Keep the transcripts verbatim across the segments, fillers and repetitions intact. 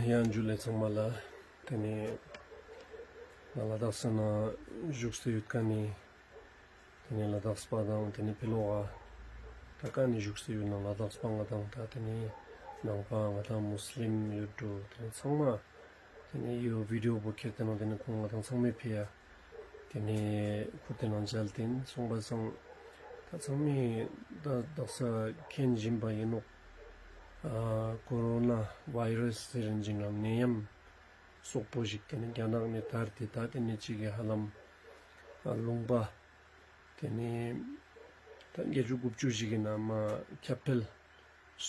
ཡང་ཇུ་ལེ་ཚང་མ་ལ། ཏེ་ནེ་ང་ལ་དྭགས་ས་ན་བཞུགས་ཏེ་ཡོད་ཁན་ནི་ཏེ་ནེ་ལ་དྭགས་པ་དང་ཏེ་ནེ་ཕི་ལོག་ག་ད་ཀ་ནེ་བཞུགས་ཏེ་ཡོད་ན་ལ་དྭགས་པ་ང་དང་ད་ཏེ་ནེ་ནང་པ་ང་དང་མུས་ལིམ་ཡོད་འགྲོ། ཏེ་ནེ་ཚང་མ་ཏེ་ནེ་ཡོ་བི་ཌི་ཡོ་བོ་ཁྱེར་ཏེ་ནང་ཏེ་ནེ་ཁོང་ང་དང་ཚང་མའི་ཕི་ཡ་ཏེ་ནེ་ཁུར་ཏེ་ནང་མཇལ་ཏེ་སོང་པ་སང་ད་ཚང་མས་ད་དག་ས་མཁྱེན་བཞིན་པ་ཡིན་ནོག། ཨ་ཀོ་རོ་ན་བྷའི་རས་ཟེར་ཏེ་ནང་ནད་ཡམས་སོག་པོ་ཞིག་ཏེ་ནེ་རྒྱ་ནག་ནེ་དར་ཏེ་ད་ཏེ་ནེ་ཅིག་གི་ཧ་ལམ་ཨ་ལུང་པ་ཏེ་ནེ་ད་བརྒྱད་ཅུ་དགུ་བཅུ་ཞིག་གི་ནང་མ་ཁྱབ་འཕེལ་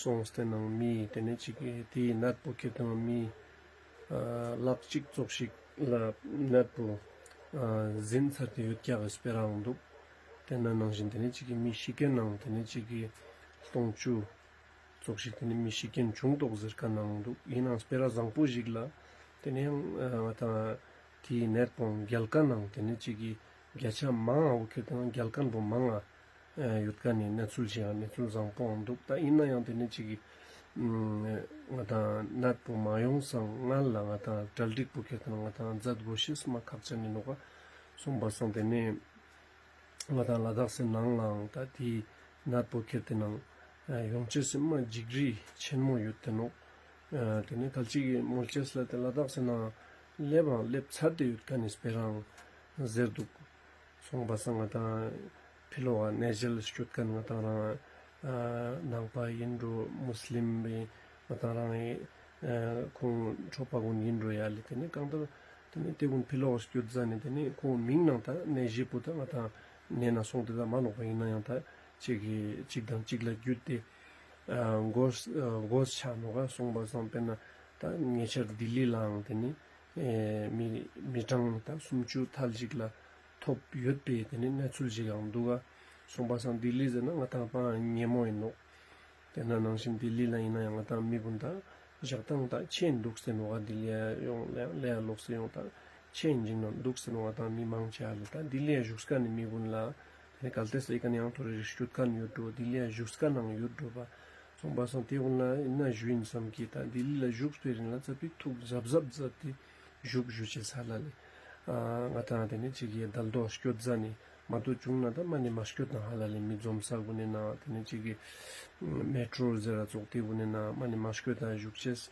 སོང་སྟེ་ནང་མི་ཏེ་ནེ་ཅིག་གི་ཏེའི་ནད་པོ་ཁྱེར་ཏེ་ནང་མི་ཨ་ལག་ཅིག་ཙོགས་ཤིག་ལ་ནད་པོ་ཨ་ཟིན་ཚར་ཏེ་ཡོད་ཀྱག་གི་སྤེ་ར་འང་འདུག། ཏེ་ན་ནང་བཞིན་ཏེ་ནེ་ཅིག་གི་མི་ཤི་རྐྱེན་ནང་ཏེ་ནེ་ཅིག་གི་སྟོང་བཅུ་ཙོགས་ཤིག་ཏེ་ནེ་མི་ཤི་རྐྱེན་བྱུང་ཏོག་ཟེར་ཁན་ནང་འདུག། ཡིན་ནའང་སྤེ་ར་བཟང་པོ་ཞིག་ལ་ཏེ་ནེ་ཡང་ཨ་ང་དང་ཏེའི་ནད་པོ་རྒྱལ་ཁ་ནང་ཏེ་ནེ་ཅིག་གི་བརྒྱ་ཆ་མང་ང་འོ་ཁྱེར་ཏེ་ནང་རྒྱལ་ཁ་པོ་མང་ང་ཡོད་ཁན་ནི་གནས་ཚུལ་ཞིག་ཡང་གནས་ཚུལ་བཟང་པོའང་འདུག། ད་ཡིན་ན་ཡང་ཏེ་ནེ་ཅིག་གི་ང་དང་ནད་པོ་མ་ཡོང་སང་སྔ་ལ་ང་དང་གྲ་སྒྲིག་པོ་ཁྱེར་ཏེ་ནང་ང་དང་མཛད་དགོས་ཤེས་མ་ཁག་ཅན་ཡིན་ནོག་ག། སོང་པ་སང་ཏེ་ནེ་ང་དང་ལ་དྭགས་སི་ནང་ལའང་ད་ཏེའི་ནད་པོ་ཁྱེར་ཏེ་ནང་ཡོང་ཅེས་སི་མ་འཇིགས་རི་ཆེན་མོ་ཡོད་དེ་ནོག། ཏེ་ནེ་གལ་ཅིག་གི་མོལ་ཅེས་ལ་ཏེ་ལ་དྭགས་སི་ནང་སླེབས་པའང་སླེབས་ཚར་ཏེ་ཡོད་ཁན་ནི་སྤེ་རའང་ཟེར་འདུག། སོང་པ་སང་ང་དང་ཕི་ལོག་ག་ནད་གཞི་ལ་སྐྱོད་ཁན་ང་དང་རང་ཨ་ནང་པ་ཡིན་འགྲོ་མུས་ལིམ་ཡིན་ང་དང་རང་ཨ་ཁོང་ཁྲོ་པ་གུན་ཡིན་འགྲོ་ཡ་ལེ། ཏེ་ནེ་གང་ལྟར་ཏེ་ནེ་ཏེ་གུན་ཕི་ལོག་ག་སྐྱོད་ཟ་ནེ་ཏེ་ནེ་ཁོང་མིང་ནང་ད་ནད་གཞི་པོ་ད་ང་དང་ནད་ན་སོང་སྟེ་ད་མ་ལོག་པ་ཡིན་ན་ཡང་ད་ཅིག་གི་ཅིག་དང་ཅིག་ལ་བརྒྱུད་དེ་ཨ་འགོས་ཨ་འགོས་ཆ་ནོག་ག། སོང་པ་སང་དཔེར་ན་ད་ཉེ་ཆར་ལྡི་ལི་ལའང་ཏེ་ནེ་ཨེ་མི་མི་གྲངས་ད་སུམ་ཅུ་ཐལ་ཞིག་ལ་ཐོབ་ཡོད་པའི་ཏེ་ནེ་གནས་ཚུལ་ཞིག་ཡང་འདུག་ག། སོང་པ་སང་ལྡི་ལི་ཟེར་ན་ང་དང་པ་ཉེ་མོ་ཡིན་ནོག། ཏེ་ན་ནང་བཞིན་ལྡི་ལི་ལ་ཡིན་ན་ཡང་ང་དང་མི་གུན་ད་ཞག་དང་ད་ཆེན་འདུག་སྟེ་ནོག་ག། ལྡི་ལི་ཡ་ཡོང་ལ་ཡ་ལོག་སྟེ་ཡོང་ད་ཆེན་ཇིང་ན་འདུག་སྟེ་ནོག་ག། ང་དང་མི་མང་ཆེ་བ་ལ་ད་ལྡི་ལི་ཡ་བཞུགས་ཁན་ནི་མི་གུན་ལ་ཏེ་ནེ་གལ་ཏེ་སེ་ཀ་ནེ་ཡང་ཐོ་རེ་རེ་སྐྱོད་ཁན་ཡོད་འགྲོ། ལྡི་ལི་ཡ་བཞུགས་ཁན་ནང་ཡོད་འགྲོ་པ། སོང་པ་སང་ཏེ་གུན་ལ་ཡིན་ན་ཞུ་ཡིན་བསམ་གི། ད་ལྡི་ལི་ལ་བཞུགས་པའི་རིང་ལ་ཙ་པིག་ཐུགས་གཟབ་གཟབ་མཛད་དེ་བཞུགས་བཞུགས་ཅེས་ཧ་ལ་ལེ། ཨ་ང་དང་ཏེ་ནེ་ཅིག་གི་དལ་དོ་སྐྱོད་ཟ་ནེ་མ་དོ་བྱུང་ན་ད་མ་ནེ་མ་སྐྱོད་ན་ཧ་ལ་ལེ། མི་འཛོམས་ས་གུན་ནི་ནང་ཏེ་ནེ་ཅིག་གི་མེ་ཊྲོ་ཟེར་ར་ཙོགས་ཏེ་གུན་ནི་ནང་མ་ནེ་མ་སྐྱོད་ད་བཞུགས་ཅེས།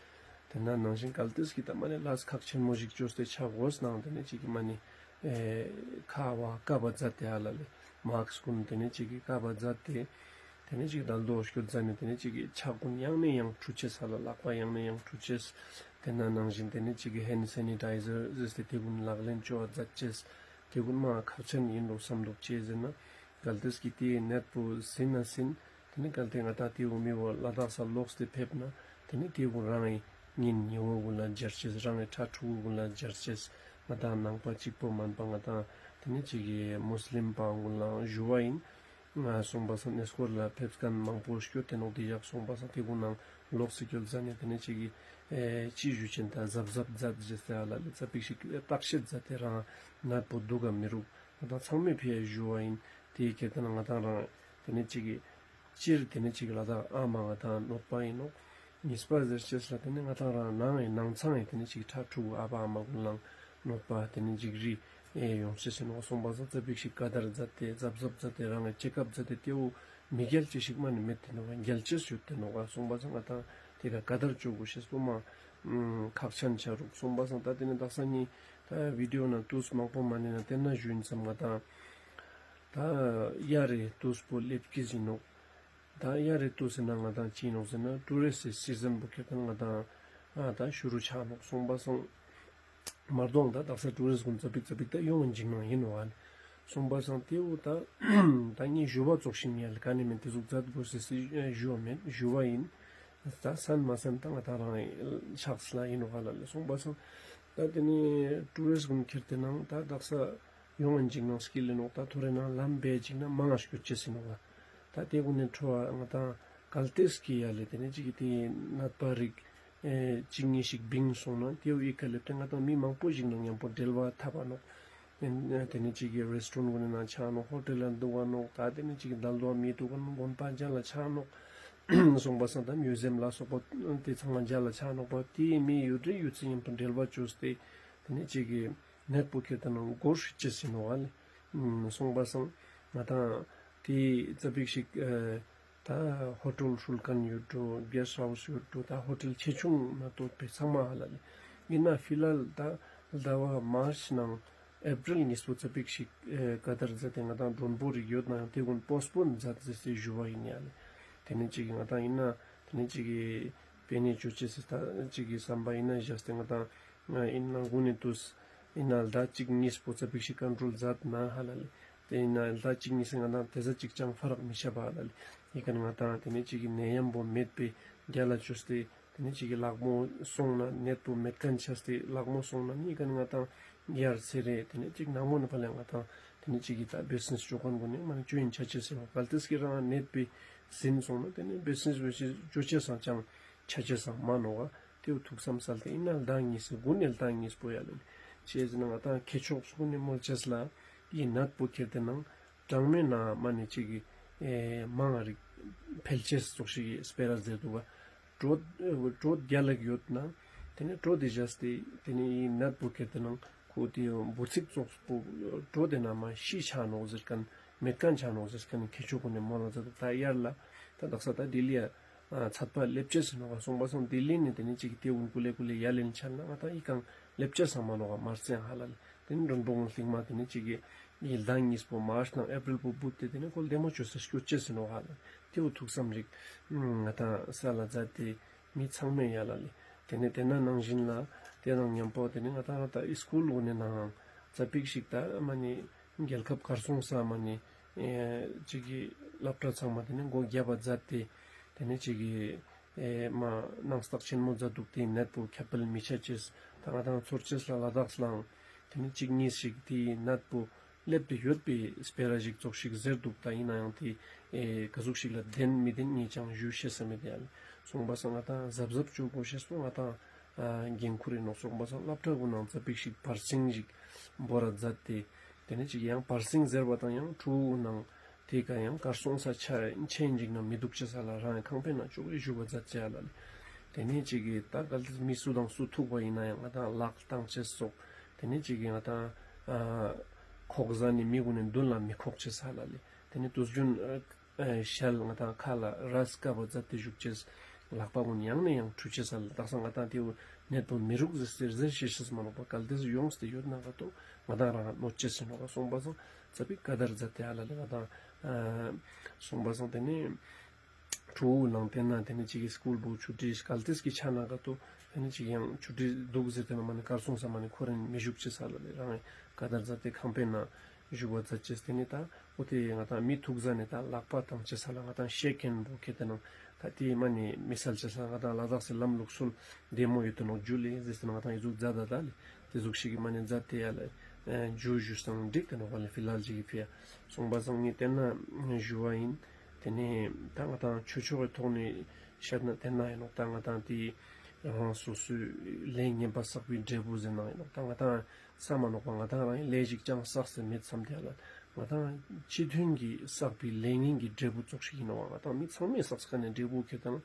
ཏེ་ན་ནང་བཞིན་གལ་ཏེ་སྐྱིད་ད་མ་ནེ་ལས་ཁག་ཆེན་མོ་ཞིག་བཅོས་ཏེ་ཆ་དགོས་ནང་ཏེ་ནེ་ཅིག་གི་མ་ནེ་ཨེ་ཁ་བ་ཀ་བ་མཛད་དེ་ཧ་ལ་ལེ། མཱསྐ་གུན་ཏེ་ནེ་ཅིག་གི་ཀ་བ་མཛད་དེ། ཏེ་ནེ་ཅིག་དལ་དོ་སྐྱོད་ཟ་ནེ་ཏེ་ནེ་ཅིག་གི་ཕྱག་གུན་ཡང་ནེ་ཡང་འཁྲུ་ཅེས་ཧ་ལ། ལག་པ་ཡང་ནེ་ཡང་འཁྲུ་ཅེས། ཏེ་ན་ནང་བཞིན་ཏེ་ནེ་ཅིག་གི་ཧེན་ཌ་སེ་ནི་ཊའི་ཛར་ཟེར་ཏེ་ཏེ་གུན་ལག་ལེན་བཅོ་བ་མཛད་ཅེས། ཏེ་གུན་མ་ཁག་ཆེན་ཡིན་འགྲོ་བསམ་འདུག། ཅི་ཟེར་ན་གལ་ཏེ་སྐྱིད་ཏེ་ནད་པོ་ཟིན་ན་ཟིན། ཏེ་ནེ་གལ་ཏེ་ང་དང་ཏེ་བོ་མི་བོ་ལ་དྭགས་ས་ལོག་སྟེ་ཕེབས་ན་ཏེ་ནེ་ཏེ་བོ་རང་གི་གཉེན་ཉེ་བོ་གུན་ལ་སྦྱར་ཅེས། རང་གི་ཕྲུ་གུ་གུན་ལ་སྦྱར་ཅེས། ང་དང་ནང་པ་གཅིག་པོ་མན་པ་ང་དང་ཏེ་ནེ་ཅིག་གི་མུས་ལིམ་པ་གུན་ལའང་ཞུ་བ་ཡིན། ང་སོང་པ་སང་གནས་སྐོར་ལ་ཕེབས་ཁན་མང་པོ་སྐྱོད་དེ་ནོག། ཏེ་ཡག་སོང་པ་སང་ཏེ་གུན་ནང་ལོག་སེ་སྐྱོད་ཟ་ནེ་ཏེ་ནེ་ཅིག་གི་ཨེ་ཅི་ཞུ་ཅེས་ད་གཟབ་གཟབ་མཛད་ཅེས་ཟེར་ཧ་ལ་ལེ། ཙ་པིག་ཞིག་བརྟག་དཔྱད་མཛད་དེ་རང་ནད་པོ་འདུག་ག་མི་རུག། ང་དང་ཚང་མའི་ཕི་ཡ་ཞུ་བ་ཡིན། ཏེ་ཁྱེར་ཏེ་ན་ང་དང་རང་ཏེ་ནེ་ཅིག་གི་སྤྱིར་ཏེ་ནེ་ཅིག་ལ་དྭགས་ཨ་མ་ང་དང་གནོད་པ་ཡིན་ནོག། གཉིས་པ་ཟེར་ཅེས་ལ་ཏེ་ནེ་ང་དང་རང་ནང་ངི་ནང་ཚང་ངི་ཏེ་ནེ་ཅིག་ཕྲུ་གུ་ཨ་ཕ་ཨ་མ་གུན་ལའང་གནོད་པ་ཏེ་ནེ་འཇིགས་རི་ཨེ་ཡོང་ཅེས་ཡིན་ནོག། སོང་པ་སང་ཙ་པིག་ཞིག་ཀ་དར་མཛད་དེ་གཟབ་གཟབ་མཛད་དེ་རང་ངི་ཅེ་ཀབ་མཛད་དེ་ཏེ་བོ་མི་རྒྱལ་ཅེས་ཤིག་མ་ནེ་མེད་དེ་ནོག། རྒྱལ་ཅེས་ཡོད་དེ་ནོག། སོང་པ་སང་ང་དང་ཏེ་ཀ་ཀ་དར་བཅོ་དགོས་ཤེས་པོ་མ་ཁག་ཆེན་ཆ་རུག། སོང་པ་སང་ད་ཏེ་ནེ་དག་ས་ནི་ད་བི་ཌི་ཡོ་ནང་ཏུས་མང་པོ་མ་ནེ་ན་ཏེ་ན་ཞུ་ཡིན་བསམ། ང་དང་ད་དབྱར་རི་ཏུས་པོ་སླེབས་ཀྱི་ཡིན་ནོག། ད་དབྱར་རི་ཏུས་ཟེར་ན་ང་དང་ཅི་ནོག་ཟེར་ན་ཊུ་རིསྚ་སི་སི་ཛན་པོ་ཁྱེར་ཏེ་ན་ང་དང་ཨ་ད་ཤུ་རུ་ཆ་ནོག། སོང་པ་སང་མར་དོང་ད་དག་ས་ཊུ་རིསྚ་གུན་ཙ་པིག་ཙ་པིག་ད་ཡོང་ངིན་ཅིག་ནང་ཡིན་ནོག་ཨ་ལེ། སོང་པ་སང་ཏེ་བོ་ད་ད་ངའི་ཞུ་བ་ཙོགས་ཤིག་ཡ་ལེ། ཀ་ནེ་མེད་ཏེ་ཟུག་མཛད་དགོས་ཟེར་ཞུ་བ་མེད། ཞུ་བ་ཡིན། ད་སན་མ་སན་ད་ང་དང་རང་ཕྱག་ལ་ཡིན་ནོག་ཨ་ལེ། སོང་པ་སང་ད་ཏེ་ནེ་ཊུ་རིསྚ་གུན་ཁྱེར་ཏེ་ན་ད་དག་ས་ཡོང་ངིན་ཅིག་ནང་སྐྱིད་ལེ་ནོག། ད་ཐོ་རེ་ནང་ལམ་བེ་ཅིག་ན་མང་ང་སྐྱོད་ཅེས་ཡིན་ནོག། ད་ཏེ་གུན་ནེ་ཁྲོ་བ་ང་དང་གལ་ཏེ་སྐྱིད་ཡ་ལེ་ཏེ་ནེ་ཅིག་གི་ཏེ་ནད་པ་རིགས་ཨེ་ཅིག་ཉིས་ཤིག་བིང་སོང་ན་ཏེ་བོ་ཨི་ཀ་ལེབས་ཏེ་ང་དང་མི་མང་པོ་ཞིག་ནང་མཉམ་པོ་འབྲེལ་བ་འཐབ་པ་ནོག། ཏེ་ནེ་ཅིག་གི་རེས་ཊོ་རན་གུན་ནི་ནང་ཆ་ནོག། ཧོ་ཊེལ་ལ་འདུག་ག་ནོག། ད་ཏེ་ནེ་ཅིག་གི་དལ་དོ་མི་འདུག་ག་ནོག། དགོན་པ་ཅན་ལ་ཆ་ནོག། སོང་པ་སང་ད་མིའུ་ཟེམ་ལ་སོགས་པ་དེ་ཚང་མ་མཇལ་ལ་ཆ་ནོག་པ། དེ་མི་ཡུལ་རི་ཡུལ་ཚན་མཉམ་དུ་འབྲེལ་བ་བཅོས་ཏེ་དེ་ནས་ཅིག་གི་ནད་པོ་ཁྱེར་ཏེ་ནང་སྒོ་ཧྲིད་ཅེས་ཡིན་ནོག་ལེ། ཨུམ། སོང་པ་སང་ང་དང་དེ་ཙ་པིག་ཞིག་ཨ་ད་ཧོ་ཊེལ་ཧྲུལ་མཁན་ཡོད་འགྲོ། གེ་སི་ཊ་ཧའུ་སི་ཡོད་འགྲོ། ད་ཧོ་ཊེལ་ཆེ་ཆུང་ན་ཏོ་པེ་ཚང་མ་ཧ་ལ་ལེ། ཡིན་ན་ཕི་ལ་ལ་ད་ཟླ་བ་མར་ཆི་ནང་ཨེ་པྲིལ་གཉིས་པོ་ཙ་པིག་ཞིག་ཨེ་ཀ་དར་མཛད་དེ་ང་དང་མགྲོན་པོ་རིགས་ཡོད་ནའང་དེ་ཀུན་པོསཊ་པོན་མཛད་ཟེར་ཏེ་ཞུ་བ་ཡིན་ཡ་ལེ། དེ་ནས་ཅིག་གི་ང་དང་ཡིན་ན་དེ་ནས་ཅིག་གི་པེ་ནེ་ཅོ་ཅེས་ཟེར་ད་ཅིག་གི་བསམ་པ་ཡིན་ན་བཞག་སྟེ་ང་དང་ཡིན་ན་དགུན་ནས་དུས་ཡིན་ན་ཟླ་གཅིག་གཉིས་པོ་ཙ་པིག་ཞིག་ཀོན་ཊྲོལ་མཛད་ན་ཧ་ལ་ལེ། དེ་ཡིན་ན་ཟླ་གཅིག་གཉིས་སི་ང་དང་དེ་ཟ་ཅིག་ཅང་ཕ་རག་མི་ཆ་བ་ཧ་ལ་ལེ། ཡི་ག་ནས་ང་དང་དེ་ནས་ཅིག་གི་ནད་ཡམས་པོ་མེད་པའི་རྒྱལ་ལ་བཅོས་ཏེ་དེ་ནས་ཅིག་གི་ལག་མོ་སོང་ན་ནད་པོ་མེད་མཁན་ཆ་སྟེ་ལག་མོ་སོང་ན་ནི་ཡི་ག་ནས་ང་དང་ཡར་ཚེ་རེ་དེ་ནས་ཅིག་ནང་མོ་ནས་ཕ་ལ་ང་དང་དེ་ནས་ཅིག་གི་ད་བིས་ནེས་ཅོ་མཁན་ཀུན་ནི་མ་ནི་ཅོ་ཡིན་ཆ་ཅེས་ཟེར་བ། གལ་ཏེ་སྐྱིད་རང་ནད་པའི་ཟིན་སོང་ན་དེ་ནས་བིས་ནེས་བིས་ནེས་ཅོ་ཅེས་སང་ཅང་ཆ་ཅེས་སང་མ་ནོག་ག། དེའུ་ཐུགས་བསམ་སལ་ཏེ་ཡིན་ན་ཟླ་གཉིས་སི་དགུན་ནས་ཟླ་གཉིས་པོ་ཡ་ལེ། ཅི་ཟེར་ན་ང་དང་ཁེ་ཕྱོགས་སུ་ནི་མོལ་ཅེས་ལ་ཡི་ནད་པོ་ཁྱེར་ཏེ་ནང་གྲངས་མེད་ན་མ་ནི་ཅིག་གི་ཨེ་མང་ང་རིག་འཕེལ་ཅེས་ཙོགས་ཤིག་གི་སྤེ་ར་ཟེར་འདུག་ག། དྲོད་དྲོད་རྒྱལ་ལ་ཡོད་ན་དེ་ནས་དྲོད་དེ་བཞག་སྟེ་དེ་ནས་ཡི་ནད་པོ་ཁྱེར་ཏེ་ནང་ཁོ་དེ་འབུ་ཚིགས་ཙོགས་པོ་དྲོད་དེ་ན་མ་ཤི་ཆ་ནོག་ཟེར་མཁན་མེད་མཁན་ཆ་ནོག་ཟེར་མཁན་ཁེ་ཕྱོགས་ཀུན་ནས་མོལ་ལ་མཛད་འདུག། ད་ཡར་ལ་ད་དག་ས་ད་ལྡི་ལི་ཡ་ཨ་ཚད་པ་སླེབས་ཅེས་ཡིན་ནོག་ག། སོང་པ་སང་ལྡི་ལི་ནས་དེ་ནས་ཅིག་གི་དེ་ཀུན་ཀུ་ལེ་ཀུ་ལེ་ཡ་ལེན་ཆ་ན་ང་དང་ཡི་གང་སླེབས་ཅེས་སང་མ་ནོག་ག། མར་སེང་ཧ་ལ་ལེ། དེ་ནས་མགྲོན་པོ་ཀུན་སྟིང་མ་དེ་ནས་ཅིག་གི་ཡི་ཟླ་གཉིས་པོ་མར་ཆི་ནང་ཨེ་པྲིལ་པོ་བུད་དེ་དེ་ནས་ཁོ་ལྡེ་མོ་བཅོས་ས་སྐྱོད་ཅེས་ཡིན་ནོག་ཧ་ལ་ལེ། དེའུ་ཐུགས་བསམ་རིག་ང་དང་སལ་ལ་མཛད་དེ་མི་ཚང་མས་ཡ་ལ་ལེ། དེ་ནས་དེ་ན་ནང་བཞིན་ལ་དེ་དང་མཉམ་པོ་དེ་ནས་ང་དང་ང་དང་སི་ཀུལ་ཀུན་ནས་ནང་ཙ་པིག་ཞིག་ད་མ་ནི་རྒྱལ་ཁབ་གར་སོང་ས་མ་ནི་ཨེ་ཅིག་གི་སློབ་གྲྭ་ཚང་མ་དེ་ནས་སྒོ་བརྒྱབ་པ་མཛད་དེ་དེ་ནས་ཅིག་གི་ཨེ་མ་ནང་རྟགས་ཆེན་མོ་མཛད་འདུག། དེ་ནད་པོ་ཁྱབ་སྤེལ་མི་ཆ་ཅེས་ད་ང་དང་ཚོར་ཅེས་ལ་ལ་དྭགས་སླང་དེ་ནས་ཅིག་གཉིས་ཤིག་དེ་ནད་པོ་སླེབས་ཏེ་ཡོད་པའི་སྤེ་ར་ཞིག་ཙོགས་ཤིག་ཟེར་འདུག། ད་ཡིན་ན་ཡང་དེ་ཨེ་ག་ཟུག་ཞིག་ལ་བདེན་མི་བདེན་ངས་ཅང་ཞུ་ཤེས་ས་མེད་དེ་ཡ་ལེ། སོང་པ་སང་ང་དང་གཟབ་གཟབ་བཅོ་དགོས་ཤེས་པོ་ང་དང་ཨ་འགན་ཁུར་ཡིན་ནོག། སོང་པ་སང་སློབ་གྲྭ་ཀུན་ནང་ཙ་པིག་ཞིག་བར་སེང་ཞིག་བོར་ར་མཛད་དེ་དེ་ནས་ཅིག་ཡང་བར་སེང་ཟེར་བ་དང་ཡང་ཕྲུ་གུ་ནང་དེ་ག་ཡང་གར་སོང་ས་ཆ་ཆེན་ཅིག་ནང་མི་འདུག་ཅེས་ས་ལ་རང་ཁང་པའི་ནང་ཅོག་རེ་བཞུགས་པ་མཛད་ཅེས་ལ་ལེ། དེ་ནས་ཅིག་གི་ད་གལ་ཏེ་མི་སུ་དང་སུ་ཐུག་པ་ཡིན་ན་ཡང་ང་དང་ལག་བཏང་ཅེས་སོགས་དེ་ནས་ཅིག་གི་ང་དང་ཨ་ཁོག་ཟ་ནས་མི་ཀུན་ནས་མདུན་ལ་མི་ཁོག་ཅེས་ས་ལ་ལེ། དེ་ནས་དུས་རྒྱུན་ཨ་ཨ་ཞལ་ང་དང་ཁ་ལ་རས་དཀར་པོ་མཛད་དེ་བཞུགས་ཅེས། ལག་པ་ཀུན་ཡང་ནས་ཡང་འཁྲུ་ཅེས་ས་ལ། དག་ས་ང་དང་དེའུ་ནད་པོ་མི་རུག་ཟེར་ཟེར་ཟེར་ཤེས་ཤེས་མ་ནོག་པ། གལ་ཏེ་ཡོངས་ཏེ་ཡོད་ན་ག་ཏོ་ང་དང་རང་གནོད་ཅེས་ཡིན་ནོག་ག། སོང་པ་སང་ཙ་པིག་ག་དར་མཛད་དེ་ཧ་ལ་ལེ་ང་དང་ཨ་སོང་པ་སང་དེ་ནས་ཕྲུ་གུ་ནང་དེ་ན་དེ་ནས་ཅིག་གི་སི་ཀུལ་བོ་ཆུ་ཊི་གལ་ཏེ་གི་ཆ་ན་ག་ཏོ་དེ་ནས་ཅིག་ཡང་ཆུ་ཊི་འདུག་ཟེར་དེ་ན་མ་ནི་གར་སོང་ས་མ་ནི་ཁོ་རང་མི་བཞུགས་ཅེས་ས་ལ་ལེ། རང་ག་དར་མཛད་དེ་ཁང་པའི་ནང་བཞུགས་པ་མཛད་ཅེས། དེ་ནས་ད་འོ་དེ་ང་དང་མི་ཐུག་ཟ་ནས་ད་ལག་པ་བཏང་ཅེས་ས་ལ་ང་དང་ཤེག་ཧེན་བོ་ཁྱེར་ཏེ་ནང་ད་དེ་མ་ནི་མི་སལ་ཅེས་ས་ལ། ང་དང་ལ་དྭགས་སི་ལམ་ལུགས་སྲོལ་བདེ་མོ་ཡོད་དེ་ནོག། ཇུ་ལེ་ཟེར་ཏེ་ན་ང་དང་ཡི་ཟུག་མཛད་ད་ད་ལེ། དེ་ཟུག་ཤིག་གི་མ་ནི་མཛད་དེ་ཡ་ལེ་ཇུ་ཞུས་སང་འགྲིག་དེ་ནོག་པ་ལེ། ཕི་ལ་ལ་ཅིག་གི་ཕི་ཡ་སོང་པ་སང་ངས་དེ་ན་ཞུ་བ་ཡིན། དེ་ནས་ད་ང་དང་ཆོས་ཕྱོགས་ཀྱི་ཐོག་ནས་བཤད་ན་དེ་ན་ཡིན་ནོག། ད་ང་དང་དེ་རང་སོ་སོའི་ལས་ངན་པ་བསགས་པའི་འབྲས་བུ་ཟེར་ན་ཡིན་ནོག། ད་ང་དང་ས་མ་ནོག་པ། ང་དང་རང་ལས་ཞིག་ཅང་བསགས་ཟེར་མེད་བསམ་དེ་ལ། ང་དང་སྤྱི་མཐུན་གྱིས་བསགས་པའི་ལས་ངན་གྱི་འབྲས་བུ་ཙོགས་ཤིག་ཡིན་ནོག། ང་དང་མི་ཚང་མས་བསགས་ཁན་ནི་འབྲས་བུ་ཁྱེར་ཏེ་ན་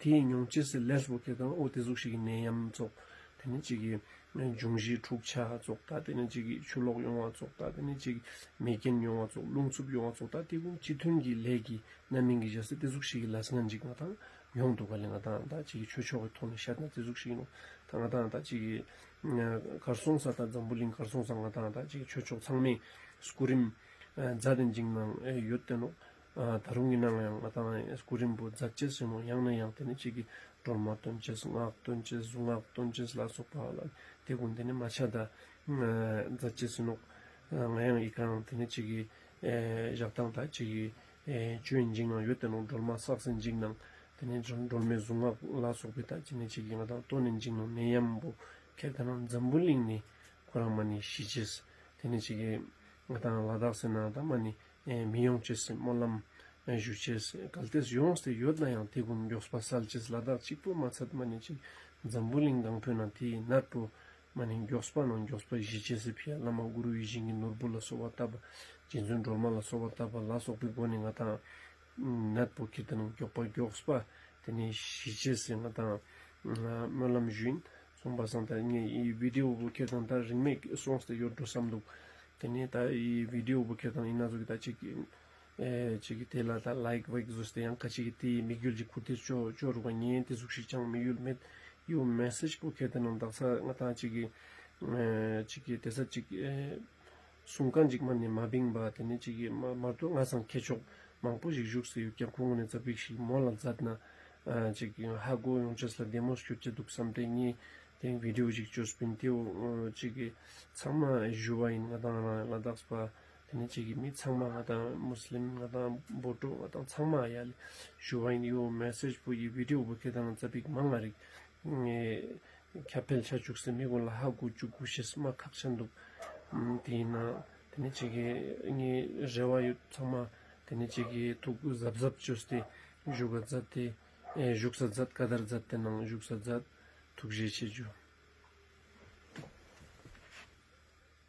དེའི་མྱོང་ཅེས་སི་ལས་བོ་ཁྱེར་ཏེ་ན་འོ་དེ་ཟུག་ཤིག་གི་ནད་ཡམས་ཙོགས། དེ་ནས་ཅིག་གི་འབྱུང་བཞི་འཁྲུག་ཆ་ཙོགས། ད་དེ་ནས་ཅིག་གི་ཆུ་ལོག་ཡོང་བ་ཙོགས། ད་དེ་ནས་ཅིག་མེ་རྐྱེན་ཡོང་བ་ཙོགས། རླུང་འཚུབ་ཡོང་བ་ཙོགས། ད་དེ་ཀུན་སྤྱི་མཐུན་གྱི་ལས་ཀྱི་རྣམ་སྨིན་གྱི་བཞག་སྟེ་དེ་ཟུག་ཤིག་གི་ལས་ངན་ཅིག་ང་དང་ཡོང་འདུག་ག་ལེ། ང་དང་ད་ཅིག་གི་ཆོས་ཕྱོགས་ཀྱི་ཐོག་ནས་བཤད་ན་དེ་ཟུག་ཤིག་ཡིན་ནོག། ད་ང་དང་ད་ཅིག་གི་གར་སོང་ས་ད་འཛམ་བུ་གླིང་གར་སོང་ས་ང་དང་ད་ཅིག་གི་ཆོས་ཕྱོགས་ཚང་མས་སྐུ་རིམ་མཛད་དེ་འཇིག་ནང་ཡོད་དེ་ནོག། ད་རུང་ཡིན་ནའང་ང་དང་སྐུ་རིམ་པོ་མཛད་ཅེས་ཡིན་ནོག། ཡང་ནས་ཡང་དེ་ནས་ཅིག་གི་སྒྲོལ་མ་སྟོན་ཅེས་སྔགས་སྟོན་ཅེས་གཟུངས་སྔགས་སྟོན་ཅེས་ལ་སོགས་པ་ལ་དེ་ཀུན་དེ་ནས་མ་ཆ་ད་མཛད་ཅེས་ཡིན་ནོག། ང་ཡང་ཡི་གང་དེ་ནས་ཅིག་གི་ཨེ་ཞག་དང་ད་ཅིག་གི་ཨེ་ཆོས་ཡིན་འཇིག་ནང་ཡོད་དེ་ནོག། སྒྲོལ་མ་བསགས་ཟིན་འཇིག་ནང་དེ་ནས་སྒྲོལ་མའི་གཟུངས་སྔགས་ལ་སོགས་པའི་ད་ཅི་ནས་ཅིག་གི་ང་དང་སྟོན་ནས་འཇིག་ནང་ནད་ཡམས་པོ་ཁྱེར་ཏེ་ན་འཛམ་བུ་གླིང་ནས་ཁོ་རང་མ་ནི་ཤི་ཅེས། དེ་ནས་ཅིག་གི་ང་དང་ལ་དྭགས་ཟེར་ན་ད་མ་ནི་ཨེ་མི་ཡོང་ཅེས་སི་སྨོན་ལམ་ཨེ་ཞུ་ཅེས། གལ་ཏེ་ཡོངས་ཏེ་ཡོད་ན་ཡང་དེ་ཀུན་མགྱོགས་པ་སལ་ཅེས། ལ་དྭགས་གཅིག་པོ་མ་ཚད་མ་ནི་ཅིག་འཛམ་བུ་གླིང་གང་པོའི་ནང་དེའི་ནད་པོ་མ་ནི་མགྱོགས་པ་ནང་མགྱོགས་པ་ཞི་ཅེས་སི་ཕི་ཡ་བླ་མ་གུ་རུ་ཡིད་བཞིན་གྱི་ནོར་བུ་ལ་གསོལ་བ་བཏབ་པ། རྗེ་བཙུན་སྒྲོལ་མ་ལ་གསོལ་བ་བཏབ་པ་ལ་སོགས་པའི་སྒོ་ནས་ང་དང་ ནད་པོ་ཁྱེར་ཏེ་ནང་མགྱོགས་པ་མགྱོགས་པ་དེ་ནས་ཞི་ཅེས་སི་ང་དང་སྨོན་ལམ་ཞུ་ཡིན། སོང་པ་སང་ད་ངས་འི་བི་ཌི་ཡོ་བོ་ཁྱེར་ཏེ་ནང་ད་རིང་མེད་སོང་སྟེ་ཡོད་འགྲོ་བསམ་འདུག་དེ་ནས་ད་འི་བི་ཌི་ཡོ་བོ་ཁྱེར་ཏེ་ནང་ཡིན་ན་ཟུག་གི་ད་ཅིག་ཨེ་ཅིག་གི་དེ་ལ་ད་ལའིཀ་ཝེག་བཟོས་ཏེ་ཡང་ཁ་ཅིག་གི་དེའི་དམིགས་ཡུལ་ཅིག་ཁུར་ཏེ་ཅོ་ཅོ་རུག་པ་ཉན་དེ་ཟུག་ཞིག་ཅང་དམིགས་ཡུལ་མེད། ཡོ་མེ་སེཇ་པོ་ཁྱེར་ཏེ་ནང་དག་ས་ང་དང་ཅིག་གི་ཨེ་ཅིག་གི་དེ་ས་ཅིག་ཨེ་གསུང་མཁན་ཅིག་མ་ནི་མ་བིང་པ་དེ་ནས་ཅིག་གི་མ་མ་གཏོགས་ང་སང་ཁྱད་ཆོས་མང་པོ་ཞིག་བཞུགས་སེ་ཡོད་ཀྱང་ཁོང་ནས་ཙ་པིག་ཞིག་མོལ་ལ་མཛད་ན་ཨ་ཅིག་ཧ་གོ་ཡོང་ཅེས་ལ་བདེ་མོ་སྐྱོད་ཅེས་འདུག་བསམ་སྟེ་ངས་དེ་བི་ཌི་ཡོ་ཅིག་བཅོས་པིན། དེའོ་ཅིག་གི་ཚང་མ་ཞུ་བ་ཡིན། ང་དང་རང་ལ་དྭགས་པ་དེ་ནས་ཅིག་གི་མི་ཚང་མ་ང་དང་མུས་ལིམ་ང་དང་བོ་ཊོ་ང་དང་ཚང་མ་ཡ་ལེ་ཞུ་བ་ཡིན། ཡོ་མེ་སེཇ་པོ་ཡི་བི་ཌི་ཡོ་བོ་ཁྱེར་ཏེ་ནང་ཙ་པིག་མང་ང་རིག་ངས་ཁྱབ་སྤེལ་ཆ་བཅུག་སེ་མི་ཀུན་ལ་ཧ་གོ་བཅུག་དགོས་ཤེས་མ་ཁག་ཆེན་འདུག་དེ་ཡིན་ན་དེ་ནས་ཅིག་གི་ངའི་རེ་བ་ཡོད་ཚང་མ་དེ་ནས་ཅིག་གི་ཐུགས་གཟབ་གཟབ་བཅོས་ཏེ་བཞུགས་ག་མཛད་དེ་ཨེ་བཞུགས་ས་མཛད་ཀ་དར་མཛད་དེ་ནང་བཞུགས་ས་མཛད། ཐུགས་རྗེ་ཆེ་ཞུ།